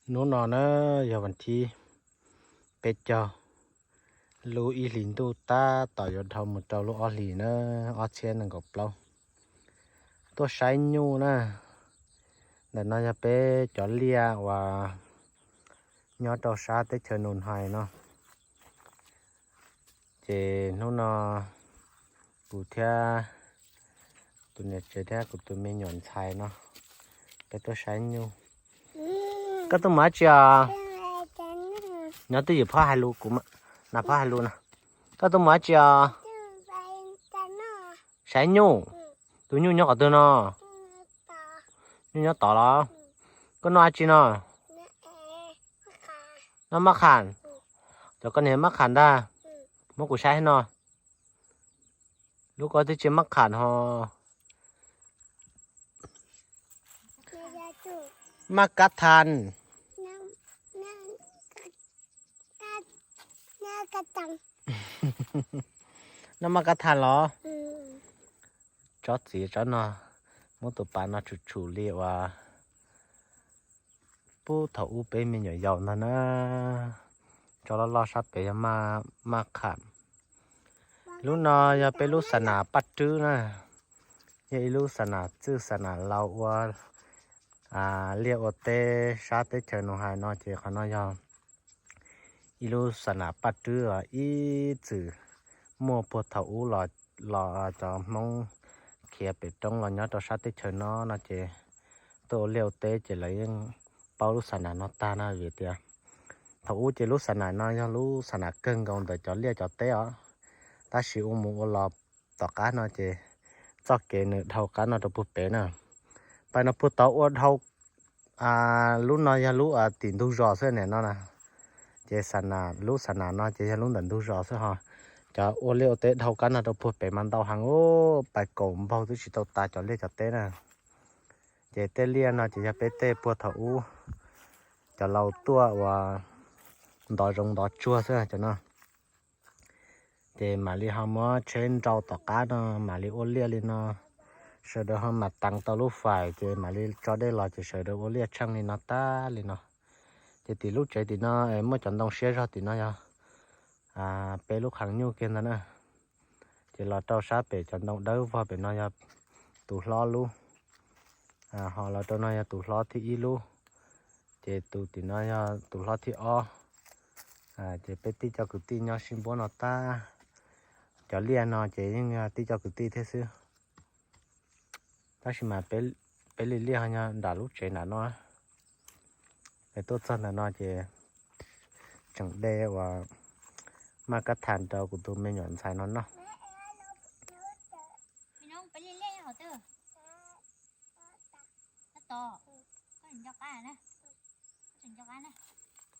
Hnub no na yog vas thib peb caug, lub ib hlis ntuj tab tom yuav dhau mus rau lub ob hlis na, ob txhiab nees nkaum plaub. Tuaj saib nyuj na. Ntawm no yog peb cov liaj uas nyob rau sab teb chaws Nus Hais no. Ces hnub no kuv thiab tus niam tsev thiab kuv tus me nyuam ntxhais no peb tuaj saib nyuj. Koj tuaj mus dab tsi os? Nyob twj ywm phob hais lus, kuv nas phob hais lus na. Koj tuaj mus dab tsi os? Saib nyuj. Tus nyuj nyob qhov twg no? Nyuj nyob tod los? Koj noj dab tsi no? Noj mab kham. Cov koj niam mab kham ntag. Muab kuv saib no. Lub ko twb tsis mab kham ho. Mab kab thas. Noj mab kab thas los? Tsob txiv tsob no, muab tus pas no tshum tshum li uas pub thaum ub peb me nyuam yaus ntag na. Tsob loj loj sab pem yog mab kham. Lub no yog peb lub xa nas Paj Rwb na, yog ib lub xa nas txwj xa nas laus ua liaj ua teb sab teb chaws Nus Hais no ces qhov no yog ib lub xa nas Paj Rwb ib txwm muaj puag thaum ub los, los cov Hmoob khiav pem roob los nyob rau sab teb chaws no no ces tuaj ua liaj ua teb ces lawv yeej paub lub xa nas no tag no vim tias thaum ub ces lub xa nas no yog lub xa nas kawg nkaus ntawm cov liaj cov teb os. Tab sis ua mus ua los tom qab no ces txoj kev nws dhau qab no rau puag pem na. Pais no puag tod ua dhau, lub no yog lub tim ntug zos xwb niam no na. Ces lub xa nas no ces yog lub ntawm ntug zos xwb ho. Cov ua liaj ua teb dhau qab no rau puag pem mas ntau heev, pais kaum npaug twb tsis tau tas cov liaj cov teb na. Ces tej liaj no ces yog peb tej puag thaum ub cov laus tuaj uas ntov zoov ntov tsuag xwb cov no. Ces mam li ho muab tsheb nrau tom qab no mam li ua liaj li no. Sawv daws ho mam teev tau lub fais ces mam li tso dej los ces sawv daws ua liaj tsheej li no tag li no. Ces tim lub tsev tim no muaj cov ntoo siab zog tim no yog peb lub qhov nyuj kiag ntag na. Ces los rau sab pem cov ntoo dawb vog pem no yog tus hlob lub, ho los rau no yog tus hlob thib ib lub, ces tus tim no yog tus hlob thib ob. Ces peb tib co kwv tij nyob sib npuab no tag. Cov liaj no ces yeej yog tib co kwv tij thiab xwb. Tab sis mas peb li liaj ho nyob nram lub tsev nram no. Es tuaj txog ntawm no ces tseem de uas maj kab thas rau kuv tus me nyuam ntxhais no noj.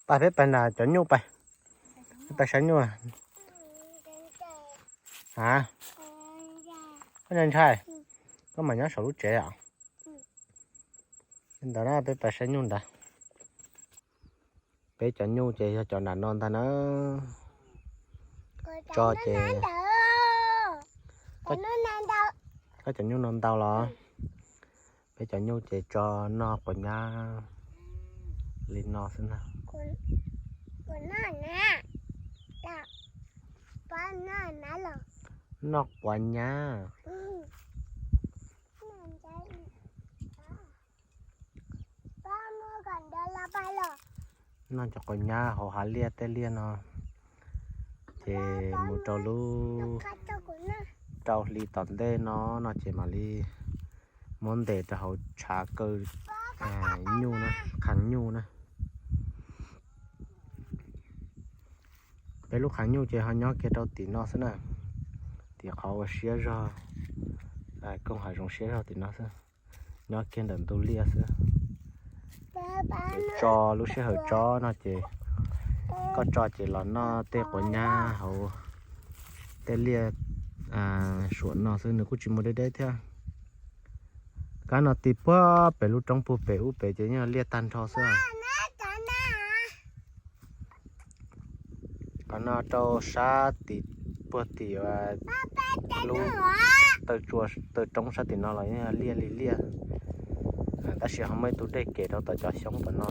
Pab peb pais nram cov nyuj pais, peb pais saib nyuj. A, koj ntshai, koj mam nyob saum lub tsev os. Ntawd na peb pais saib nyuj ntawd. Peb cov nyuj ces yog cov nram no ntag na. Tso ces, koj cov nyuj no ntau los? Peb cov nyuj ces tso noj quav nyab li no xwb na. Noj quav nyab. Noj cov quav nyab hauv hav liaj tej liaj no. Ces mus rau lub rau hli tom ntej no no ces mam li muab ntes rau hauv tshav kaw nyuj na, qhov nyuj na. Peb lub qhov nyuj ces ho nyob kiag rau tim no xwb na. Tim qhov uas siab zog, koog hav zoov siab zog tim no xwb. Nyob kiag ntawm ntug liaj xwb. Ces tso lub sij hawm tso no ces koj tso ces los noj tej quav nyab hauv tej liaj suam no xwb, nws kuj tsis mus deb deb thiab. Kab no ti puag pem lub roob puag pem ub pem ces yeej liaj tag nrho xwb. Qhov no rau sab tim puag tim lub taw tsua taw roob sab tim no los yeej liaj li liaj, tab sis ho muaj ib tug dej kev rau tom cov xyoob tom no.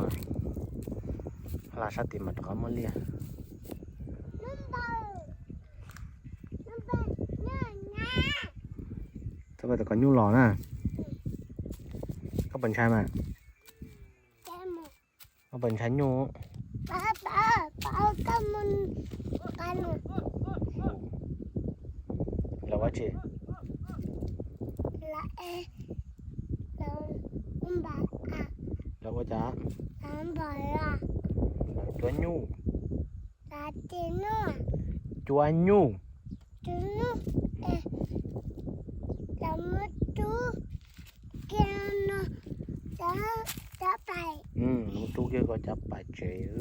Hla sab tid mas rov qab muaj liaj. Txhob pais tos kom nyuj los na. Koj puas ntshai mas? Koj puas ntshai nyuj? Lawv ua tsi? Lawv ua cas? Lawv cua nyuj. Cua nyuj. Lawv muab rub kiag koj cov pais tsev.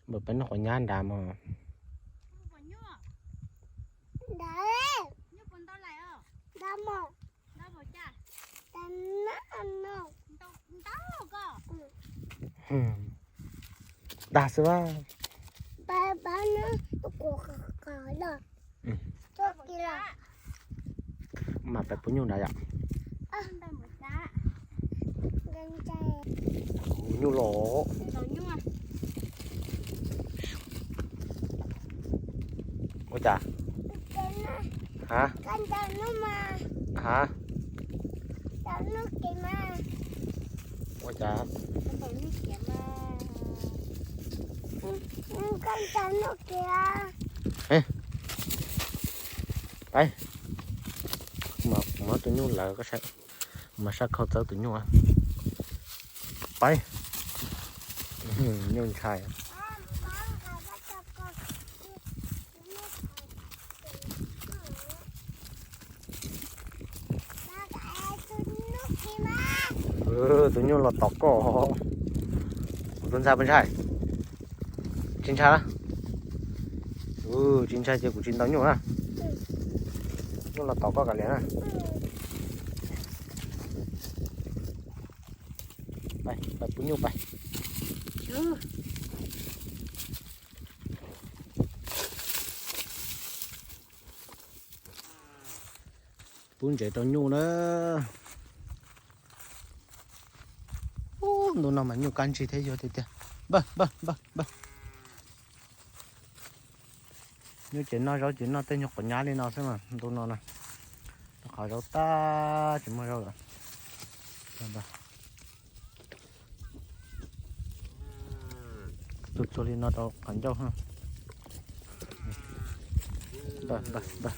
Npawg peb noj quav nyab nrad mog. Dag xwb a. Mas peb pub nyuj nrad yom. Nyuj los. Ua cas? Ha? Ha? Ua cas? Pais, mas muab tus nyuj lawv koj saib, mas sab khau txawb tus nyuj. Pais, nyuj ntshai. Tus nyuj los tom koj. Kuv tus ntxhais puas ntshai? Tsis ntshai. Tsis ntshai ces kuv tsis ntaus nyuj na. Nyuj los tom koj kav liam na. Pais, pais pub nyuj pais. Pub ntsev rau nyuj na. Ub, ntu no mas nyuj kab ntsig thiab yog tiag tiag. Npawg, npawg, npawg, npawg. Nyuj ces noj zaub ces noj tej nyuag quav nyab li no xwb mas ntu no na. Rau qhov zaub tag tsis muaj zaub lawm. Txuag txuag li no rau qhov ncauj. Npawg, npawg, npawg.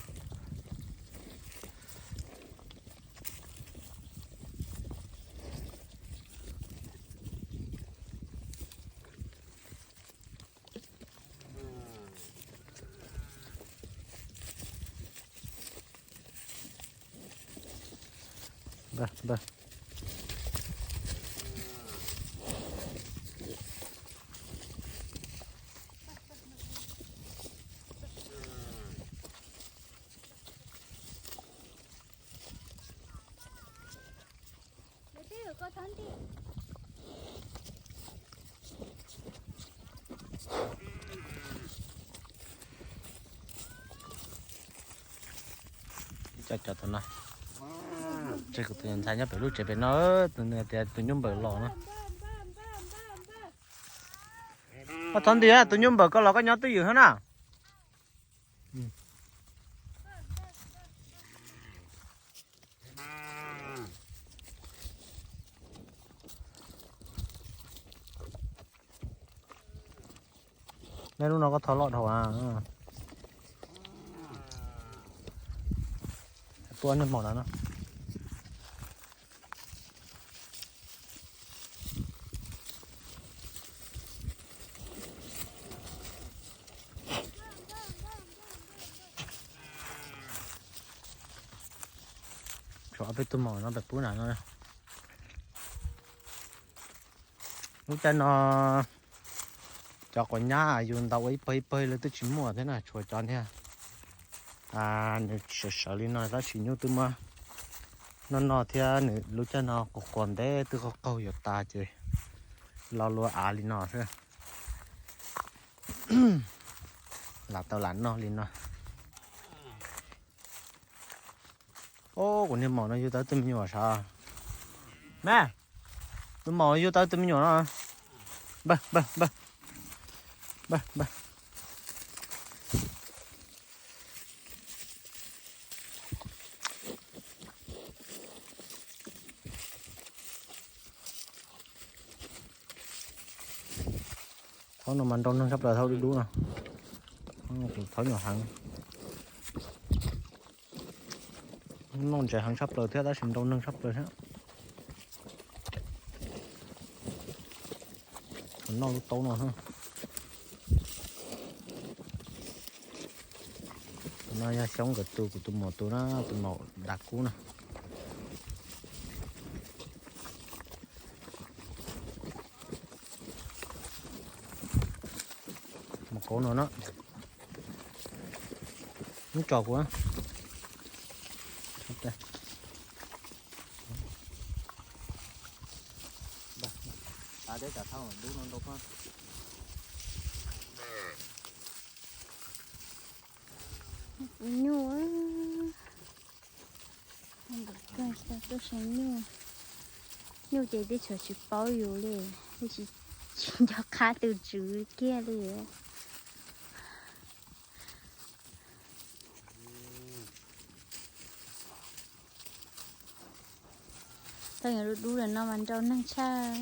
Npawg, npawg. Cov, cov tus no, tseg kuv tus ntxhais nyob pem lub tsev pem no, tus nws tias tus nyuj npawm los na. Koj txhob nti, tus nyuj npawm koj los koj nyob twj ywm thiab na. Nej lub no koj thov loj dhau a. Tua nej maum no no. Tshuav ob peb tug maum no peb pub na no. Lub caij no cov quav nyab yus ntaus ua ib pawg ib pawg lawv twb tsis muaj thiab na, tshuav cov niag nws sawv sawv li no tab sis nyuj twb muab Noj no thiab nws lub caij no quas quas ntev twb qaug qaug yuav tas ces lo lua av li no xwb. Lam tau lam noj li no. Ob, kuv niag maum no yug tau tus me nyuam sav. Me, tus maum yug tau tus me nyuam no. Npawg, npawg, npawg, npawg, npawg. Thaub no mas nrau neeg tshaj plaws, thaub dub dub no. Thaub nyuam heev, noj ntses heev tshaj plaws thiab tab sis nrau neeg tshaj plaws thiab. Noj lub taub no. Tus no yog Xyoob nkawd tus, kuv tus maum tus na, tus maum dav kub na. Maum kauv no na. Nub tso kuv. Kuv nyuj, tuaj saib nyuj, nyuj ces twb tsis paub yus li, twb tsis, tsis nco qab tus tswv kiag li. Thaub nyuam dub dub lawm no mas nrau neeg tshaj.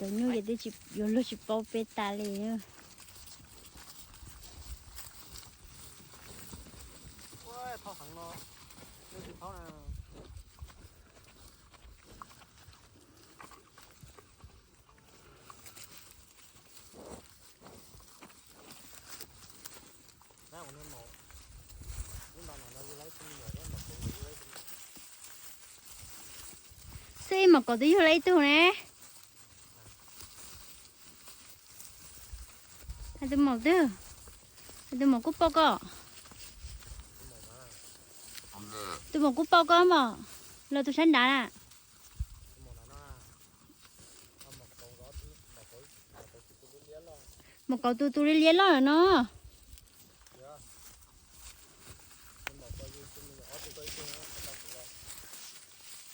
Cov nyuj ces twb yuav luag tsis paub peb tas li. Xwb ib maum kauv twb yug lawm ib tug ne. Hais tus maum twg? Hais tus maum kuj paub koj. Tus maum kuj paub koj mog, los tus sab nrad na. Maum kauv tus tus liab liab loj lawm no.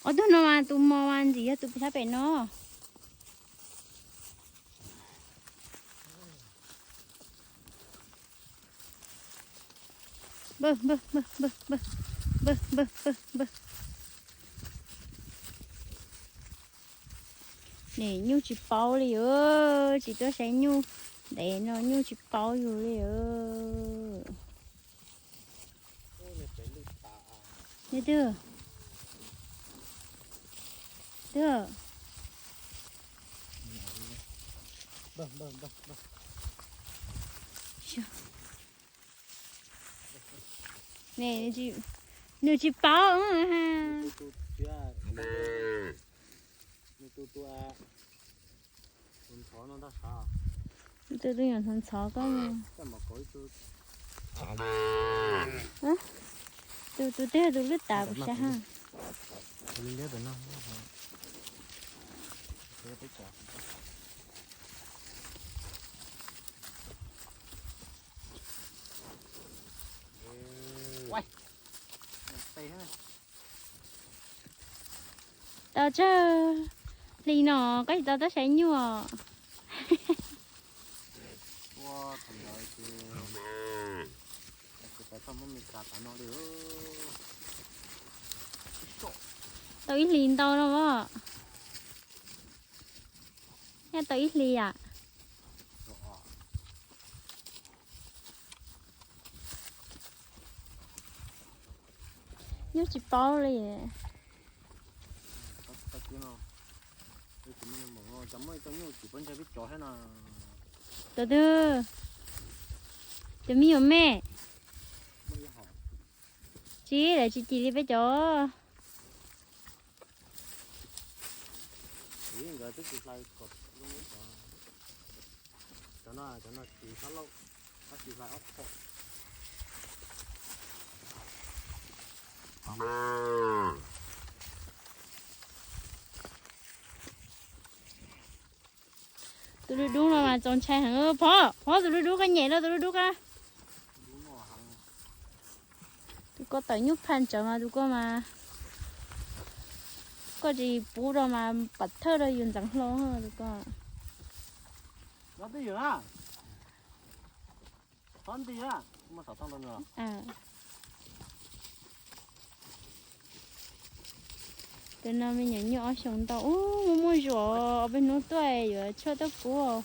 Ob tug no mas tus mos mas ntxim yog tus sab pem no. Npawg, npawg, npawg, npawg, npawg, npawg, npawg, npawg. Nim nyuj tsis paub li os, tsis tuaj saib nyuj ntev no nyuj tsis paub yus li os. Neb twg? Twg? Nws tsis paub. Tus tus nyuam ntxhov ntxhov koj. Tus tus twg tus lwj tav kuv saib ha. Tau tsawg hli no koj tsis tau tuaj saib nyuj? Tau ib hlis ntau no as. Nyob tau ib hlis yam. Nyuj tsis paub li. Tus twg? Cov me nyuam me. Tsis, lawv tsis cim li peb cov. Nkawd twb tsis hlais kom zoo li cov. Cov no, cov no tsis hlab lauj, tab sis hlais ob qho. Tus dub dub no mas txaus ntshai heev. Phov, phov tus dub dub, koj nyem rau tus dub dub ko. Tus ko tawm nyuj pha tsawv mas tus ko mas, koj tsis pub rau mas pam thawj rau yus ntxeev hlo tus ko. Tus no me nyuam nyuj ob xyoos ntau, ub, muaj muaj zuam, ob peb hnub tuaj yuav tshuaj tuaj pub.